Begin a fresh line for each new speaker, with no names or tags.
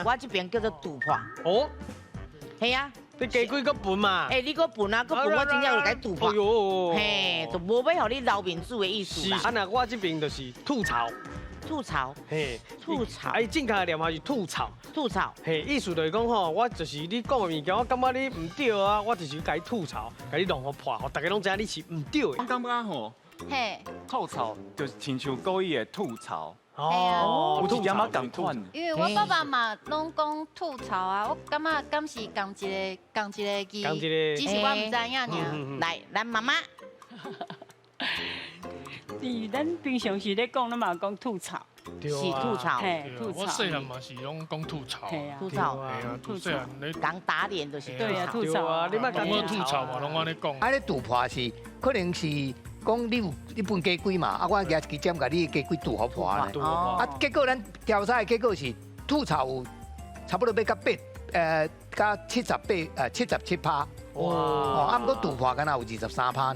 我這邊叫做肚破。
哦，
係啊。
你雞鬼閣分嘛？
欸，你閣分啊，閣分，我真正有共你肚破。
哎喲，
嘿，就無欲予你留面子的意思啦。
啊，那我這邊就是吐槽。
吐槽。
嘿，
吐槽。
哎，正確的念法是吐槽。
吐槽。
嘿，意思就是講吼，我就是你講的物件，我感覺你毋對啊，我就是共你吐槽，共你弄予破，予大家攏知影你是毋對的。
我感覺吼，吐槽就是親像故意的吐槽。
哦，
有一點仔仝款。
因為我爸爸嘛攏講吐槽啊，我感覺敢是仝一個仝一個字，只是我毋知影爾。
來，咱媽媽。
是咱平常時咧講，咱嘛講吐槽。
是吐槽。
嘿，吐槽。
我細漢嘛是攏講吐槽。
吐槽。
係啊，細漢咧。
講打臉就是
對啊，吐槽
啊，你莫
講吐槽嘛，攏按呢講。
啊，你肚破是可能是講你有你分雞胿嘛，啊，我舉一支針共你雞胿肚予破呢。啊，結果咱調查的結果是吐槽有差不多欲到八，佮78，77趴。哇！啊，毋過肚破敢若有23趴爾。